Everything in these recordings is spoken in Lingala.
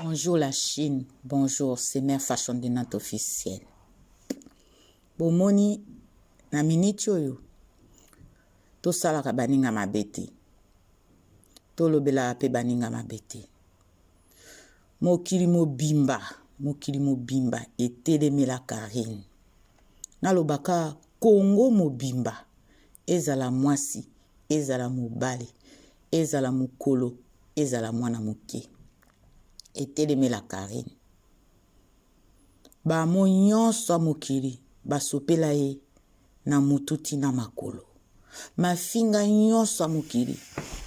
Bonjour la Chine, bonjour, c'est Mère Fashion de Nantes officielle. Bomoni na minute oyo tosalaka baninga mabe te, tolobelaka mpe baninga mabe te. Mokili mobimba, mokili mobimba etelemela Carine. Nalobaka Congo mobimba, ezala mwasi, ezala mobali, ezala mokolo, ezala mwana moke, etelemela Carine. Bamo nyonso ya mokili basopela ye na mutu ti na makolo. Mafinga nyonso ya mokili.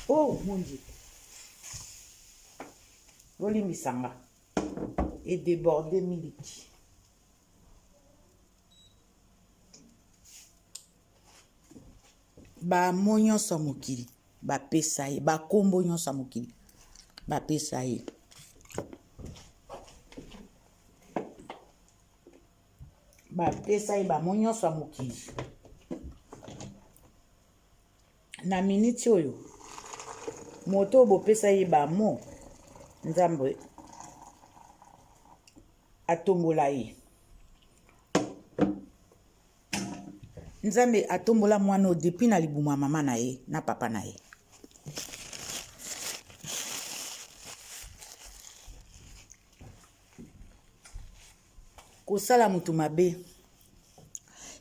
Oh mon Dieu. Bolimbisa nga. E deborde miliki. Bamo nyonso ya mokili bapesa ye, bakombo nyonso ya mokili bapesa ye. Bapesa ye bamo nyonso ya mokili. Na miniti oyo moto oyo bopesa ye bamo, Nzambe atombola ye. Nzambe atombola mwana oyo depuis na libumu ya mama na ye na papa na ye. Kosala moto mabe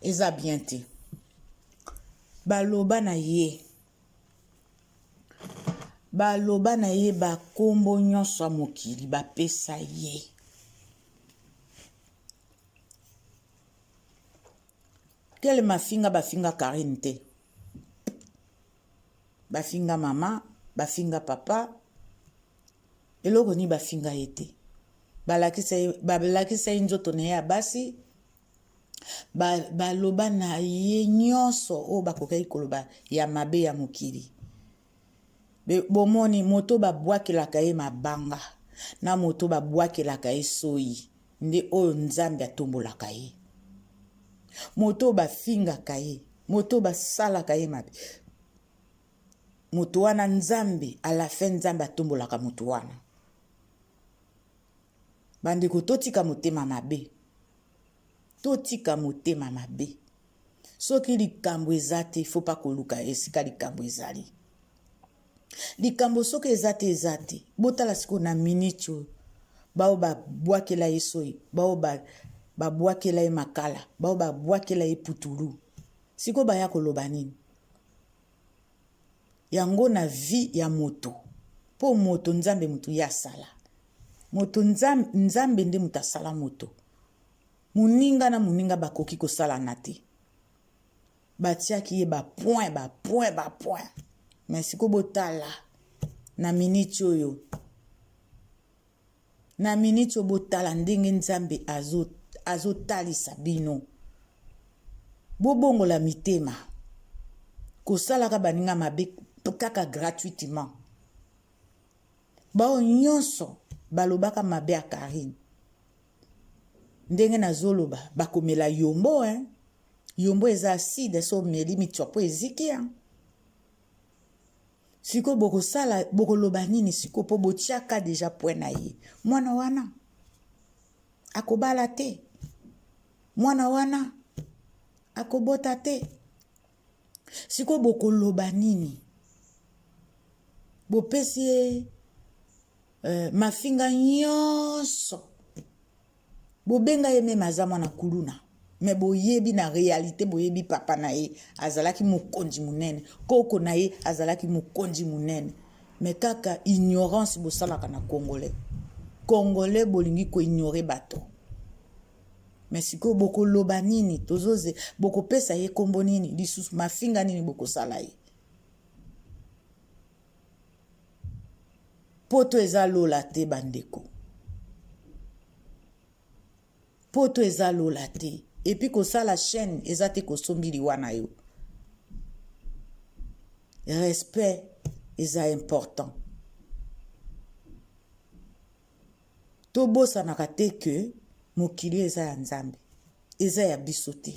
eza bien te. Baloba na ye, baloba na ye bakombo nyonso ya mokili bapesa ye. Quel mafinga bafinga Carine te? Bafinga mama, bafinga papa, eloko nini bafinga ye te? Balakisa ye nzoto na ye ya basi, baloba na ye nyonso oyo bakokaki koloba ya mabe ya mokili. Bomoni moto babwakelaka ye mabanga na moto babwakelaka ye soyi nde oyo Nzambe atombolaka ye. Moto oyo bafingaka ye, moto oyo basalaka ye mabe, moto wana Nzambe à la fin Nzambe atombolaka moto wana. Bandeko totika motema mabe, totika motema mabe. Soki likambo eza te, faut pas koluka esika likambo ezali. Likambo soki eza te, eza te. Botala sikoyo na minute oyo bao babwakela ye soyi, bao babwakela ye makala, bao babwakela ye putulu, sikoyo baya koloba nini? Yango na vie ya moto, po moto Nzambe moto ye asala moto, Nzambe nde moto asala moto. Moninga na moninga bakoki kosalana te. Batiaki ye ba point, ba point, ba point. Mais sikoyo botala na minute oyo, na minute oyo botala ndenge Nzambe azotalisa bino. Bobongola mitema. Kosalaka baninga mabe kaka gratuitement. Bao nyonso balobaka mabe ya Carine. Ndenge nazoloba bakomela yombo, hein? Yombo eza acide, so omeli mitsopo eziki, hein? Sikoyo bokosala, bokoloba nini sikoyo po botiaka deja point na ye. Mwana wana akobala te, mwana wana akobota te. Sikoyo bokoloba nini? Bopesi ye mafinga nyonso. Bobenga ye meme aza mwana kuluna, mais boyebi na réalité, boyebi papa na ye azalaki mokonzi monene, koko na ye azalaki mokonzi monene, mais kaka ignorance bosalaka na Congolais. Congolais bolingi koignore bato. Mais sikoyo bokoloba nini? Tozoze bokopesa ye kombo nini lisusu, mafinga nini bokosala ye? Poto eza lola te bandeko. Poto eza lola te. Et puis kosala chaîne eza te kosombi liwa na yo. Respect eza important. Tobosanaka te que mokili eza ya Nzambe, eza ya biso te.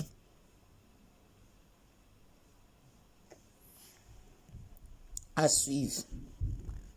À suivre.